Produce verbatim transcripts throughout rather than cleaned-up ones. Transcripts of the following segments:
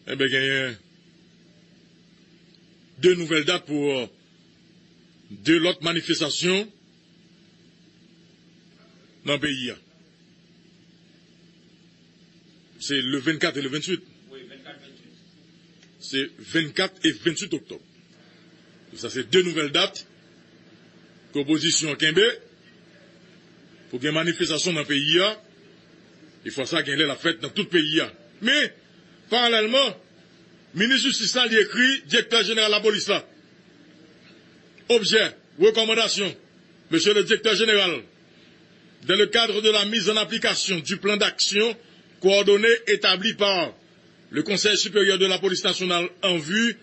Ebyen, genyen de nouvèl dat pou, euh, de lòt manifestasyon nan peyi a. Se le vennkat e le venntuit. Se vennkat e venntuit oktòb. Sa se de nouvèl dat ke opozisyon an kenbe pou gen manifestasyon nan peyi a. E fwa sa gen lè l ap fèt nan tout peyi a. Men, paralèlman, minis jistis la, li ekri direktè jeneral lapolis la. Objet, recommandation. Monsieur le directeur général, dans le cadre de la mise en application du plan d'action coordonné établi par le Conseil supérieur de la police nationale en vue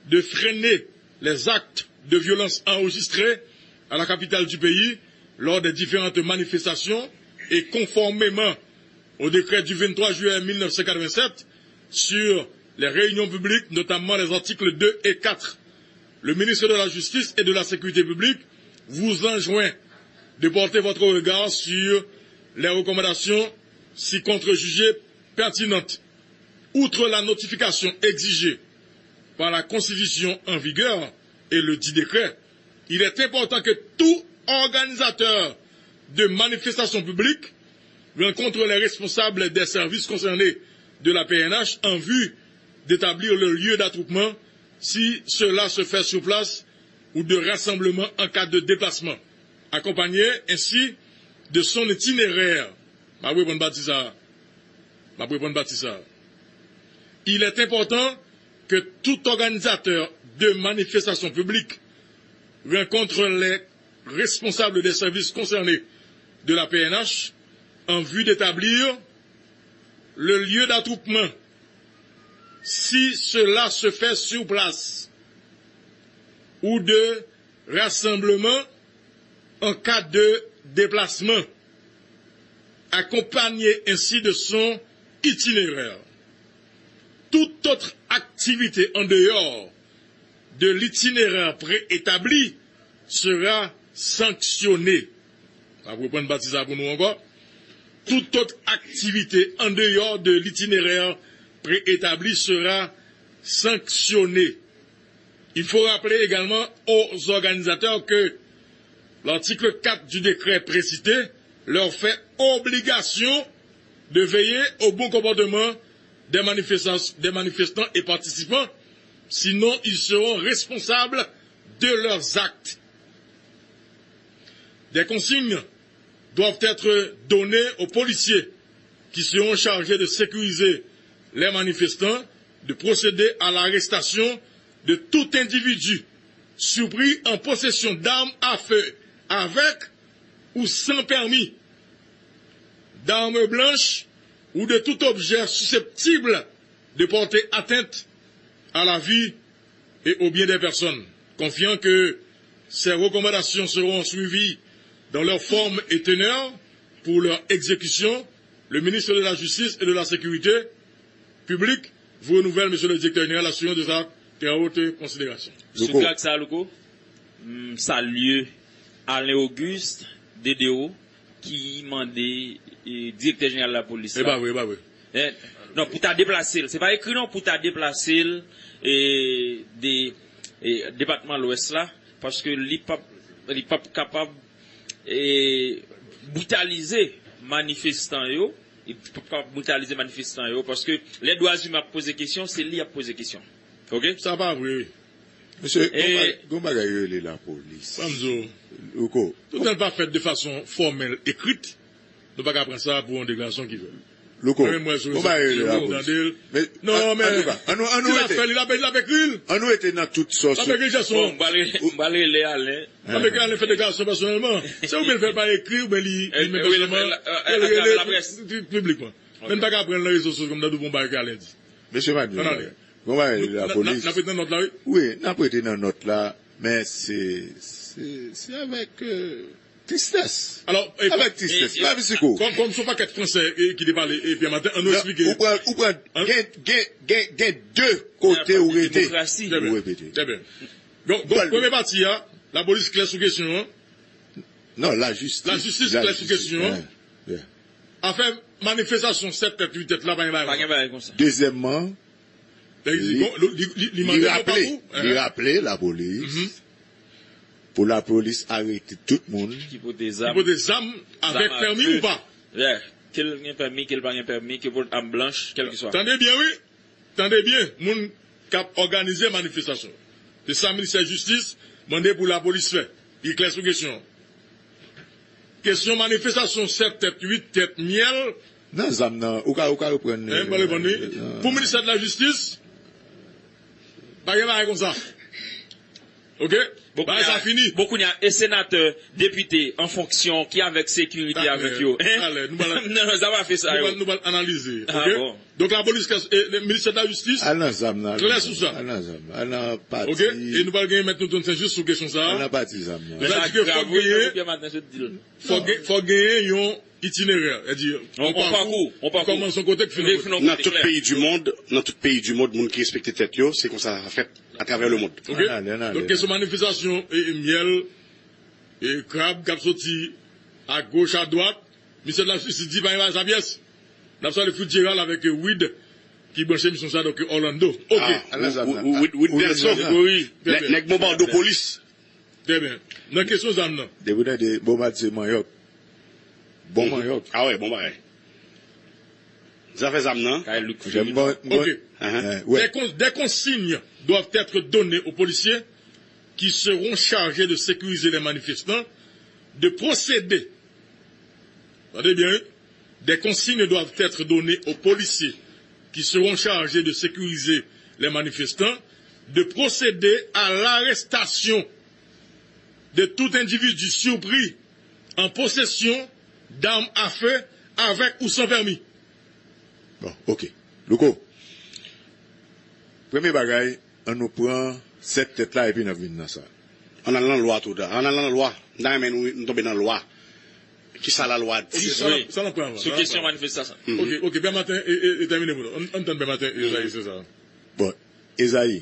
de freiner les actes de violence enregistrés à la capitale du pays lors des différentes manifestations et conformément au décret du vingt-trois juillet mille neuf cent quatre-vingt-sept sur les réunions publiques, notamment les articles deux et quatre. Le ministre de la Justice et de la Sécurité publique vous enjoint de porter votre regard sur les recommandations ci-contre jugées pertinentes. Outre la notification exigée par la Constitution en vigueur et le dit décret, il est important que tout organisateur de manifestation publique rencontre les responsables des services concernés de la P N H en vue d'établir le lieu d'attroupement si cela se fait sur place ou de rassemblement en cas de déplacement, accompagné ainsi de son itinéraire. M ap reponn pati sa a. M ap reponn pati sa a. Il est important que tout organisateur de manifestation publique rencontre les responsables des services concernés de la P N H en vue d'établir le lieu d'attroupement, si cela se fait sur place, ou de rassemblement en cas de déplacement, accompagné ainsi de son itinéraire. Toute autre activité en dehors de l'itinéraire préétabli sera sanctionnée. M ap reprann pati sa pou nou ankò. Toute autre activité en dehors de l'itinéraire préétabli sera sanctionnée. Il faut rappeler également aux organisateurs que l'article quatre du décret précité leur fait obligation de veiller au bon comportement des manifestants, des manifestants et participants, sinon ils seront responsables de leurs actes. Des consignes doivent être données aux policiers qui seront chargés de sécuriser les manifestants, de procéder à l'arrestation de tout individu surpris en possession d'armes à feu avec ou sans permis, d'armes blanches ou de tout objet susceptible de porter atteinte à la vie et au bien des personnes, confiant que ces recommandations seront suivies dans leur forme et teneur pour leur exécution, le ministre de la Justice et de la Sécurité publique vous renouvelle, monsieur le directeur général, l'assurance de sa très haute considération. Sou Louko. Krak sa, Louko, m salye Alain Auguste, D D O, ki mande, eh, direktè jeneral lapolis la. E pa vre, e pa vre. Eh, non, pou ta deplase l. Se pa ekri non, pou ta deplase l, eh, de, eh, depatman Lwès la, paske li p ap, li p ap kapab, eh, britalize manifestan yo, li p ap kapab britalize manifestan yo, paske lè dwa imen ap poze kesyon, se li y ap poze kesyon. Oke? Sa pa vre. Mesye, gon E bagay, gon bagay yo rele lapolis. Ban m di w, Louko. Toutan l pa fèt de fason fòmèl, ekrit, nou pa ka pran sa pou yon deklarasyon ki fèt. Louko, mwen menm, mwen sou gon bagay yo rele lapolis. Tande l. Men, non, an, men, antouka, an nou, an nou rete. Ki l ap fè, li l ap, li l ap ekri l. An nou rete nan tout sòs. L ap ekri Jason. Bon, m pral rele, m pral rele Alen. L ap ekri Alen fè deklarasyon pèsonèlman. Se oubyen l fè l pa ekri, oubyen li, li menm pèsonèlman, l rele piblikman. Men n pa ka pran l nan rezo sosyo kòm nan gon bagay ke Alen di. Mesye Manuel, gon bagay yo rele lapolis. N ap rete nan nòt la, wi. Wi, n ap rete nan nòt la, men se, se, se avèk, euh, tristès. Alò, e, avèk tristès, e, pa visiko. Kòm, kòm se yon pakèt fransè, e, ki te pale, e, Pyè Maten, an nou eksplike. Ou pran, ou pran, gen, gen, gen, gen de kote ou rete. Demokrasi. Ou repete. Trè byen. Donk, donk, premye pati a, lapolis klè sou kesyon an. Non, lajistis. Lajistis klè sou kesyon an. Afè manifestasyon sèt tèt, uit tèt la, pa gen bagay konsa. Pa gen bagay konsa. Dezyèmman, Li, li, li, li, li mande nou pa pou, li raple lapolis pou lapolis arete tout moun ki pote zam avèk pèmi ou pa. Yeah. Ke l gen pèmi, ke l pa gen pèmi, ke l pot am blanch, kèlkeswa. Tande byen, wi. Tande byen, moun k ap òganize manifestasyon. Se sa ministè jistis mande pou lapolis fè. Li klè sou kesyon an. Kesyon manifestasyon sèt tèt, uit tèt, myèl. Nan zam nan, ou ka, ou ka reprann. Hein, mwen reponn li. Pou ministè de la jistis, pa gen bagay konsa. Oke? Bagay sa fini. Bon, kounye a, e senatè, depite, an fonksyon, ki avèk sekirite avèk yo? Hein? Talè, nou pral, non, non, sa pa fè sa, yo. Nou pral, nou pral analize, oke? Donk, lapolis, e, e, ministè de la jistis, al nan zam nan, al klè nan sou zam, sa. Al nan zam nan, al nan pati. Oke? E nou pral gen mèt nou Tonton Senjis sou kesyon sa a. Al nan pati zam nan. Sa di ke fòk genyen, fòk gen, fòk genyen yon itinerè, sètadi yon pakou, yon pakou, kòmanse yon kote k fini yon kote. Nan tout peyi di mond, nan tout peyi di mond, moun ki respekte tèt yo, se konsa sa fèt atravè lemond. Oke? Donk, kesyon manifestasyon, e, e, myèl, e, krab k ap soti agoch, adwat, ministè de la jistis di pa gen bagay sa pyès. N ap salye Fitzgerald avèk, e, Wid ki branche emisyon sa, donk, Orlando. Oke. Wid, Wid Nelson, wi. Nèg Bonbardopolis. Trè byen. Nan kesyon zam nan. Depi w tande Bomad se manyòk. Bon manyòk. Ah wè, bon bagay. Zafè zam nan. Kay Luc Philippe. Ok. Des con- des consignes doivent être données aux policiers qui seront chargés de sécuriser les manifestants, de procéder, tendez bien, oui, des consignes doivent être données aux policiers qui seront chargés de sécuriser les manifestants, de procéder à l'arrestation de tout individu surpris en possession d'armes à feu avec ou sans permis. Bon, ok. Louko, premye bagay, ann nou pran sèt tèt la epi n ap vin nan sa. Ann al nan lwa tou da. Ann al nan lwa. M ta renmen nou, nou tonbe nan lwa. Kisa lalwa di? Ok, sa n ap, sa n ap pran avan. Sou kesyon manifestasyon. Ok, ok, Pè Maten, e, e, e tèmine pou nou. Ann, ann tann Pè Maten, Ezayi, se sa. Bon, Ezayi,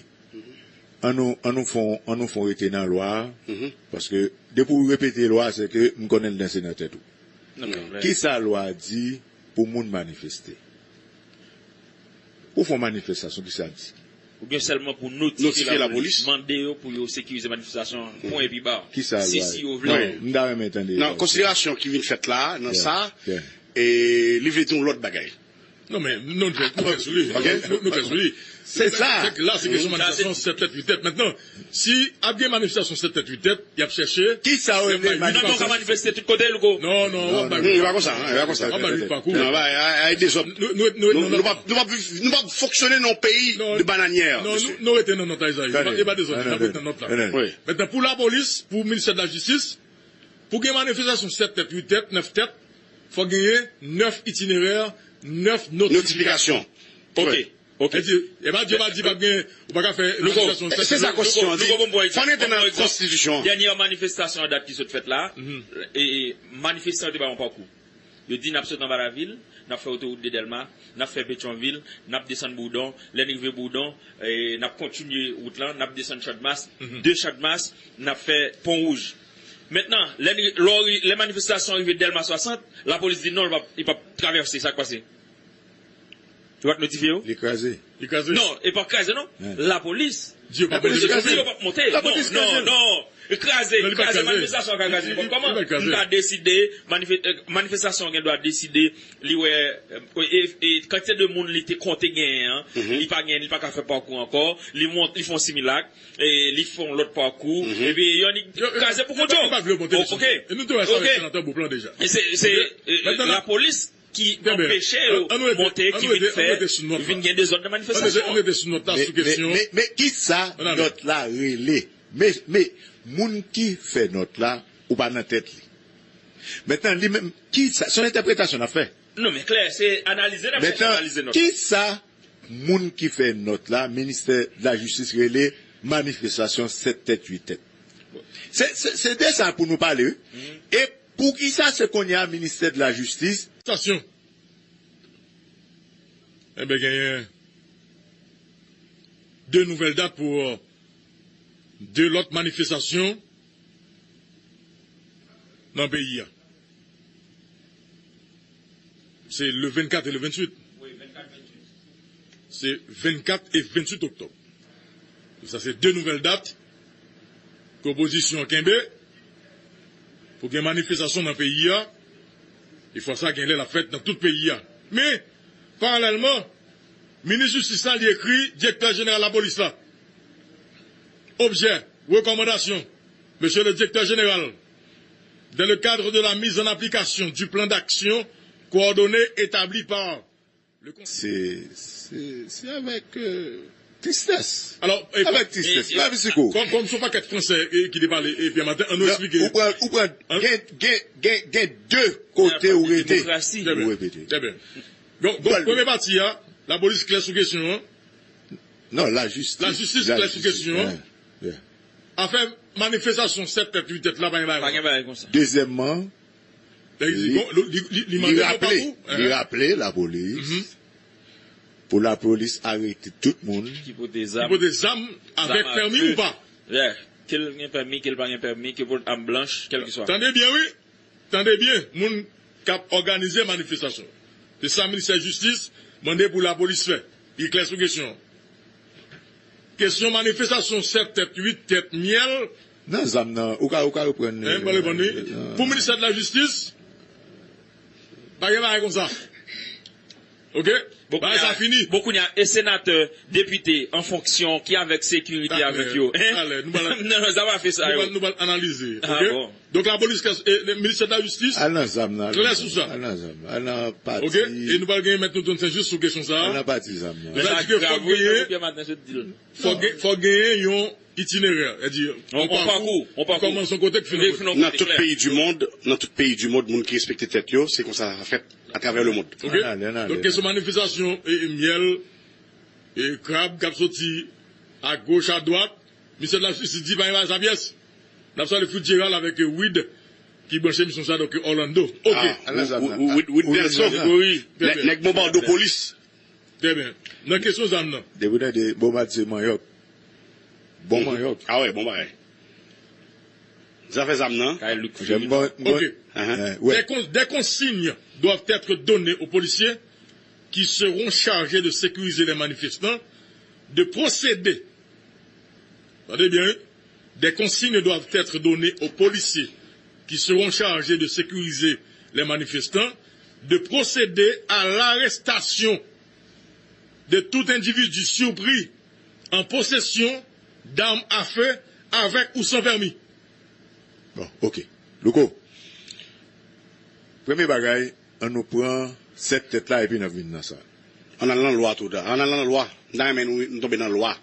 ann nou, ann nou fon, ann nou fon rete nan lwa a, paske depi w repete lwa a, se ke m konnen l danse nan tèt ou. Kisa lwa a di pou moun manifeste? Ou fè yon manifestasyon, kisa l di? Oubyen sèlman pou notifye lapolis, mande yo pou yo sekirize manifestasyon an, pwen epi ba. Kisa lwa a di? Si, si yo vle. Non, m ta renmen tande. Nan konsiderasyon ki vin fèt la, nan sa, e li vle di yon lòt bagay. Non, men, non, nou klè sou li. Ok. Nou, nou klè sou li. Se sa. Fèk la, se kesyon manifestasyon sèt tèt, uit tèt. Mentnan, si ap gen manifestasyon sèt tèt, uit tèt, y ap chèche. Kisa w rele manifestasyon? Non, non, w ap bay. Hmm, e pa konsa, e pa konsa. W ap bay uit pakou. Non, bay, ay, ay, dezòd. Nou, nou, nou, nou, nou p ap, nou p ap, nou p ap fonksyone nan yon peyi de bananyè. Non, nou, nou rete nan nòt la, Ezayi. E pa, e pa dezòd, n ap rete nan nòt la. Mentnan, pou lapolis, pou ministè de la jistis, pou gen manifestasyon sèt tèt, uit tèt, nèf tèt, fò genyen nèf itinerè, nèf notifikasyon. Notifikasyon. Ok, ok. Sètadi, e pa di, e pa di p ap gen, ou pa ka fè manifestasyon sèt tèt. Se sa konstitisyon an di. Fò n rete nan konstitisyon an. Dènyè manifestasyon an dat ki sot fèt la, e, e, manifestan yo te bay yon pakou. Yo di n ap sot anba lavil, n ap fè otowout de Dèlma, n ap fè Petyonvil, n ap desann Boudon, lè n rive Boudon, e, n ap kontinye wout lan, n ap desann Chadmas, de Chadmas, n ap fè Pon Wouj. Mentnan, lè n ri-, lè w ri-, lè manifestasyon an rive Dèlma swasant, lapolis di non, li p ap, li p ap travèse, sa k pase? Yo pa t notifye yo? Li kraze. Li kraze? Non, e pa kraze, non. Lapolis. Di yo p ap monte. Lapolis di yo p ap monte. Non, non, non. Kraze, kraze, manifestasyon ka kraze nenpòt kòman. M ka deside, manife-, e, manifestasyon gen dwa deside, li wè, e, e, e kantite de moun li te konte genyen an, li pa gen, li pa ka fè pakou ankò, li mont, li fè yon similak, e, li fè yon lòt pakou, epi yo annik kraze pou kont yo. Yo pa vle monte desann. Ok. E nou te wè sa avèk senatè Beauplan deja. E se, se, e, lapolis ki anpeche yo monte, ki vin fè, vin gen dezòd nan manifestasyon an. Ann rete sou nòt la sou kesyon. Men, men, men kisa nòt la rele? Men, men, moun ki fè nòt la, ou pa nan tèt li. Mentnan, li menm, kisa, se yon entèpretasyon n ap fè. Non, men klè, se analize n ap chèche analize nòt la. Mentnan, kisa moun ki fè nòt la, ministè de la jistis rele manifestasyon sèt tèt, uit tèt? Se, se, se de sa pou nou pale, wi. E poukisa se kounye a ministè de la jistis? Stasyon. Enben, genyen de nouvèl dat pou, euh, de lòt manifestasyon nan peyi a. Se le vennkat e le venntuit. Se vennkat e venntuit oktòb. Sa se de nouvèl dat ke opozisyon an kenbe pou gen manifestasyon nan peyi a. E fwa sa gen lè l ap fèt nan tout peyi a. Men, paralèlman, minis jistis la, li ekri direktè jeneral lapolis la. Objet, recommandation. Monsieur le directeur général, dans le cadre de la mise en application du plan d'action coordonné établi par le Conseil. Se, se, se avèk euh, tristès. Alò, e, Avèk tristès. E, e, Lavi Siko. Kòm, kòm se yon pakèt fransè e, ki te pale e, Pyè Maten, an nou eksplike. Ou pran, ou pran, gen, gen, gen, gen de kote ou rete. Ou repete. Trè byen. Donk, donk premye pati a, lapolis klè sou kesyon an. Non, lajistis. Lajistis klè sou kesyon an. Afè manifestasyon sèt tèt, uit tèt la, pa gen bagay konsa. Pa gen bagay konsa. Dezyèmman, li, li, li, li mande yon raple, pakou. Li raple lapolis pou lapolis arete tout moun ki pote zam, ki pote zam avèk pèmi ou pa. Yeah. Ke l gen pèmi, ke l pa gen pèmi, ke l pote am blanch, kèlkeswa. Tande byen, wi. Tande byen, moun k ap òganize manifestasyon. Se sa ministè jistis mande pou lapolis fè. Li klè sou kesyon an. Kesyon manifestasyon sèt tèt, uit tèt, myèl. Nan zam nan, ou ka, ou ka reprann. Hein, mwen reponn li. Pou ministè de la jistis, pa gen bagay konsa. Oke? Bagay sa fini. Bon, kounye a, e senatè, depite, an fonksyon, ki avèk sekirite avèk yo, hein? Talè, talè, nou pral, non, non, sa pa fè sa, yo. Nou pral, nou pral analize, oke? Donk, lapolis, e, ministè de la jistis, al nan zam nan, klè sou sa. Al nan zam nan, al nan pati. Oke? E nou pral genyen mèt nou Tonton Senjis sou kesyon sa a. Al nan pati zam nan. Sa di ke fòk genyen, fòk gen, fòk genyen yon itinerè, sètadi yon pakou, yon pakou ki kòmanse yon kote, ki fini yon kote. Nan tout peyi di mond, nan tout peyi di mond, moun ki respekte tèt yo, se konsa sa fèt atravè lemonn. Oke? Donk, kesyon manifestasyon, e, e, myèl, e, krab k ap soti agoch, adwat, ministè de la jistis di pa gen bagay sa pyès. N ap salye Fitzgerald avèk, e, Wid ki branche emisyon sa, donk, e, Orlando. Oke. Wid, Wid Nelson. Nèg Bonbado polis. Trè byen. Nan kesyon zam nan. Depi w tande Bonbad se manyòk. Bon manyòk. A wè, bon bagay. Zafè zam nan. Kay Lik Fri. Oke. Des con- des consignes doivent être données aux policiers qui seront chargés de sécuriser les manifestants de procéder. Tande byen, wi. Des consignes doivent être données aux policiers qui seront chargés de sécuriser les manifestants de procéder à l'arrestation de tout individu surpris en possession d'armes à feu avec ou sans permis. Bon, oke. Louko, premye bagay, an nou pran sèt tèt la epi n ap vin nan sa. Ann al nan lwa tou, ann al nan lwa. M ta renmen nou, nou tonbe nan lwa.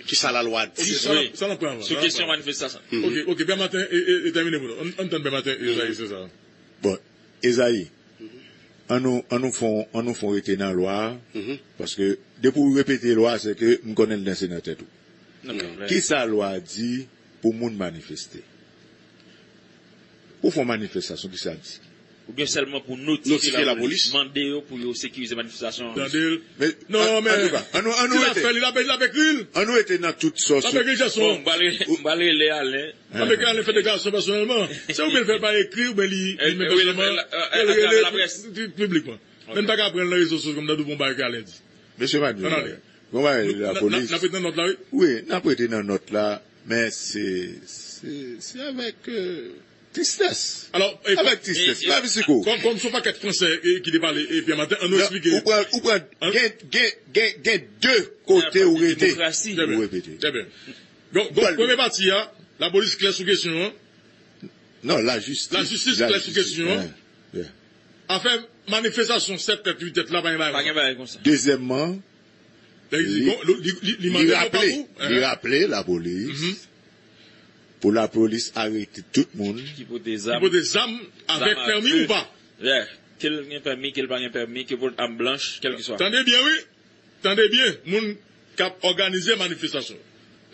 Kisa lalwa di? Oke, sa n ap, sa n ap pran avan. Sou kesyon manifestasyon. Oke, oke, Pè Maten, e, e, e, tèmine pou nou. Ann, ann tann Pè Maten, e, sa, e, se sa. Bon, Ezayi, an nou, an nou fè, an nou fè rete nan lwa a, paske depi w repete lwa a, se ke m konnen l danse nan tèt ou. Kisa lwa a di pou moun manifeste? Pou fè yon manifestasyon, kisa l di? Oubyen sèlman pou notifye lapolis, mande yo pou yo sekirize manifestasyon an? Tande l. Non, men, antouka, an nou, an nou rete. Li l ap fè, li l ap, li l ap ekri l. An nou rete nan tout sòs. L ap ekri Jason. Bon, m pral, m pral rele Alen. Anben ke Alen fè deklarasyon pèsonèlman. Se oubyen l fè l pa ekri, oubyen li, li menm pèsonèlman, l rele piblikman. Men n pa ka pran l nan rezo sosyo kòm nan dou bon bagay ke Alen di. Mesye Manuel, bon bagay lapolis. N ap rete nan nòt la, wi. Wi, n ap rete nan nòt la, men se, se, se avèk euh, tristès. Alò, avèk tristès. Lavi Siko. Kòm, kòm se yon pakèt fransè e, ki te pale e, Pè Maten, an nou eksplike. Ou pran, ou pran, gen, gen, gen, gen de kote ou rete. Ou repete. Trè byen. Donk, donk, premye pati a, lapolis klè sou kesyon an. Non, lajistis. Lajistis klè sou kesyon an. Afè manifestasyon sèt tèt, uit tèt la, pa gen bagay konsa. Pa gen bagay konsa. Dezyèmman, li, li, li, li mande yon pakou. Li raple lapolis pou lapolis arete tout moun ki pote zam, ki pote zam avèk pèmi ou pa. Yeah. Ke l gen pèmi, ke l pa gen pèmi, ke l pote am blanch, kèlkeswa. Tande byen, wi. Tande byen, moun k ap òganize manifestasyon.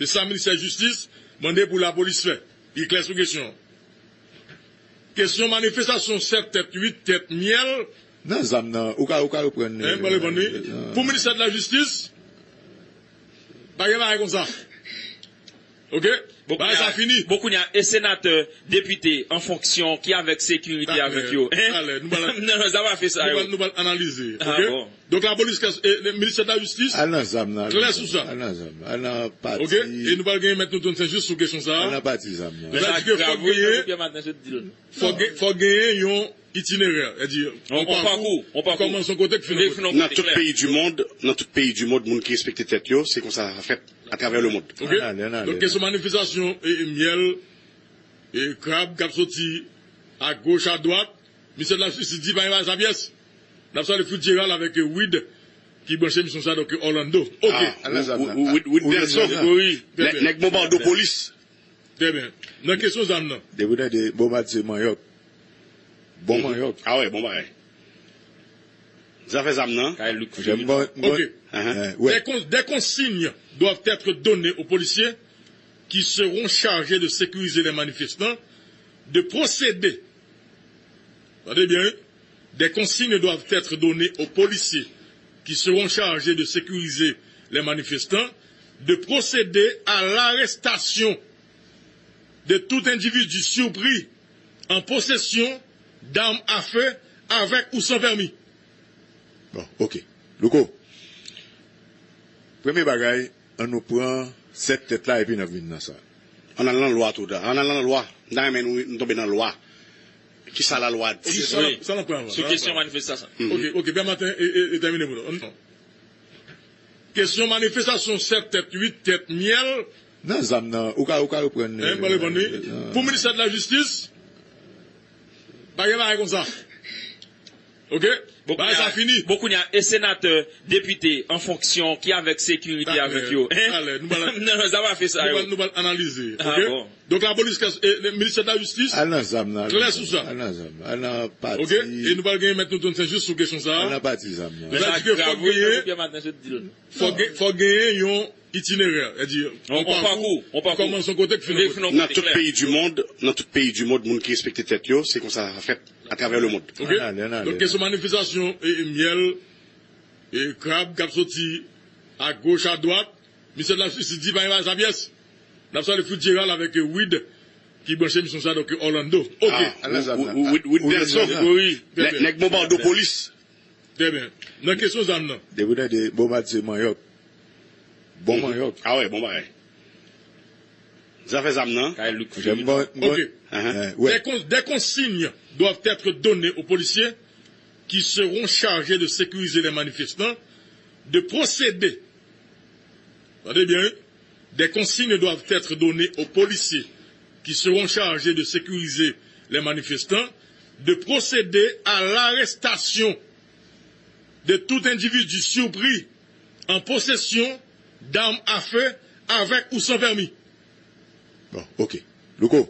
Se sa ministè jistis mande pou lapolis fè. Li klè sou kesyon an. Kesyon manifestasyon sèt tèt, uit tèt, myèl. Nan zam nan, ou ka, ou ka reprann. Hein, m pral reponn li. Pou ministè de la jistis, pa gen bagay konsa. Oke? Bon, bagay sa fini. Bon, kounye a, e senatè, depite, an fonksyon, ki avèk sekirite avèk yo, hein? Talè, talè, nou pral, non, non, sa pa fè sa, yo. Nou pral, nou pral analize, oke? Donk, lapolis, eh, ministè de la jistis, al nan zam nan, al klè nan sou zam, sa. Al nan zam nan, al nan pati. Ok? E nou pral genyen mèt nou Tony Saint-Just sou kesyon sa a. Al nan pati zam nan. Sa di ke fòk genyen, Pierre Martin sot di l. Fòk gen, fòk genyen yon itinerè, sètadi yon pakou, yon pakou ki kòmanse yon kote, ki fini yon kote. Nan tout peyi di mond, nan tout peyi di mond, moun ki respekte tèt yo, se konsa sa fèt atravè le mond. Ok? Ann ale, ann ale. Donk, kesyon manifestasyon, e, e, myèl, e, krab k ap soti agoch, adwat, ministè de la jistis di pa gen bagay sa pyès. N ap salye Fitzgerald avèk, e, Wid ki branche emisyon sa, donk, Orlando. Ok. Ah, Wid, Wid Nelson. Nèg Bonbardo polis. Trè byen. Nan kesyon zam nan. Depi w tande Bonbad se manyòk. Bon manyòk. Ah wè, bon bagay. Zafè zam nan. Kay Luc Fury. Ok. Des con- des consignes doivent être données aux policiers qui seront chargés de sécuriser les manifestants de procéder. Tande byen, wi. Des consignes doivent être données aux policiers qui seront chargés de sécuriser les manifestants de procéder à l'arrestation de tout individu surpris en possession d'armes à feu avec ou sans permis. Bon, ok. Louko, premye bagay, ann nou pran sèt tèt la epi n ap vin nan sa. Ann al nan lwa tou. Ann al nan lwa. M ta renmen nou, nou tonbe nan lwa. Kisa lalwa di? Ok, sa n ap, sa n ap pran avan, sou kesyon manifestasyon. Ok, ok, Pierre Martin, e, e, e tèmine pou nou. Kesyon manifestasyon sèt tèt, uit tèt, myèl. Nan zam nan, ou ka, ou ka reprann, eh, mwen reponn li. Pou ministè de la jistis, pa gen bagay konsa. Ok? Bagay sa fini. Bon, kounye a, e senatè, depite, an fonksyon, ki avèk sekirite avèk yo, hein? Talè, talè, nou pral, non, sa pa fè sa, nou pral, nou pral analize, ok? Donk, lapolis, eh, ministè de la jistis, al nan zam nan, klè sou sa. Al nan zam nan, al nan pati. Ok? E nou pral genyen mèt nou Tony Saint-Just sou kesyon sa a. Al nan pati zam nan. Sa di ke fòk genyen, fòk gen, fòk genyen yon itinerè, sètadi yon pakou, yon pakou ki kòmanse yon kote, ki fini yon kote. Nan tout peyi di mond, nan tout peyi di mond, moun ki respekte tèt yo, se konsa sa fèt atravè le mond. Ok? Ann ale, ann ale. Donk, kesyon manifestasyon, e, e, myèl, e, krab k ap soti agoch, adwat, ministè de la jistis di pa gen bagay sa pyès. N ap salye Fitzgerald avèk, e, Wid ki branche emisyon sa, donk, Orlando. Ok. Ah, Wid, Wid Nelson. Nèg Bonbardo polis. Trè byen. Nan kesyon zam nan. Depi w tande Bonbad se manyòk. Bon manyòk. Ah wè, bon bagay. Zafè zam nan. Kay Luc Fury. Ok. Des con- des consignes doivent être données aux policiers qui seront chargés de sécuriser les manifestants de procéder. Tande byen, wi. Des consignes doivent être données aux policiers qui seront chargés de sécuriser les manifestants de procéder à l'arrestation de tout individu surpris en possession d'armes à feu avec ou sans permis. Bon, ok. Louko,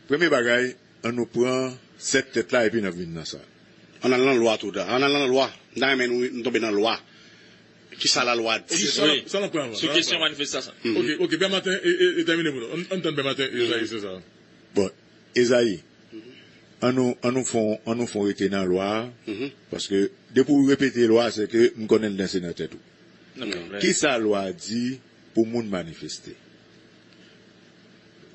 premye bagay, ann nou pran sèt tèt la epi n ap vin nan sa. Ann al nan lwa tou. Ann al nan lwa. M ta renmen nou, nou tonbe nan lwa. Kisa lalwa di? Ok, sa n ap, sa n ap pran avan, sou kesyon manifestasyon. Ok, ok, Pierre Martin, e, e, e tèmine pou nou. Ann, ann tann Pierre Martin, e, Ezayi, se sa. Bon, Ezayi, ann nou, ann nou fon, ann nou fon rete nan lwa a, paske depi w repete lwa a, se ke m konnen l danse nan tèt ou. Kisa lwa a di pou moun manifeste?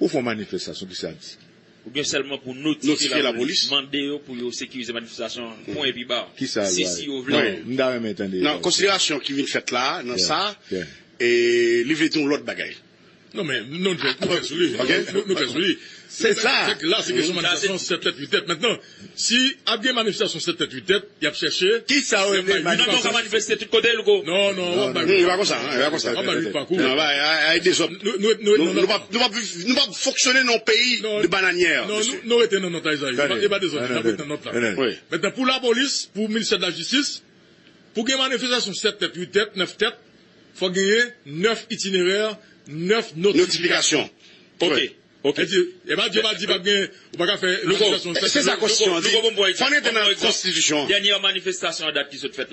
Pou fè yon manifestasyon, kisa l di? Oubyen sèlman pou notifye lapolis, mande yo pou yo sekirize manifestasyon an, pwen epi ba. Kisa lwa a di? Si, si yo vle. Non, m ta renmen tande. Nan konsiderasyon ki vin fèt la, nan sa, e, li vle di yon lòt bagay. Non, men, nou, nou fè, nou fè sou li. Ok. Nou, nou fè sou li. Se sa. Fèk la, se kesyon manifestasyon sèt tèt, uit tèt. Mentnan, si ap gen manifestasyon sèt tèt, uit tèt, y ap chèche. Kisa yo rele manifestasyon? Non, men w ka manifeste tout kote, Louko. Non, non, w ap bay. Non, non, e pa konsa, e pa konsa. W ap bay lwit pakou. Non, bay, ay, ay, dezòd. Nou, nou, nou, nou, nou p ap, nou p ap viv, nou p ap fonksyone nan yon peyi de bananyè, mesye. Non, nou, nou rete nan nòt la, Ezayi. E pa, e pa dezòd, n ap rete nan nòt la. Mentnan, pou lapolis, pou ministè de la jistis, pou gen manifestasyon sèt tèt, uit tèt, nèf tèt, fòk genyen nèf itinerè, nèf notifikasyon. Ok, ok. E di, e pa di, e pa di, p ap gen, ou pa ka fè manifestasyon sèt tèt. Se sa kestyon an di. Fò n rete nan konstitisyon an. Dènyè manifestasyon an dat ki sot fèt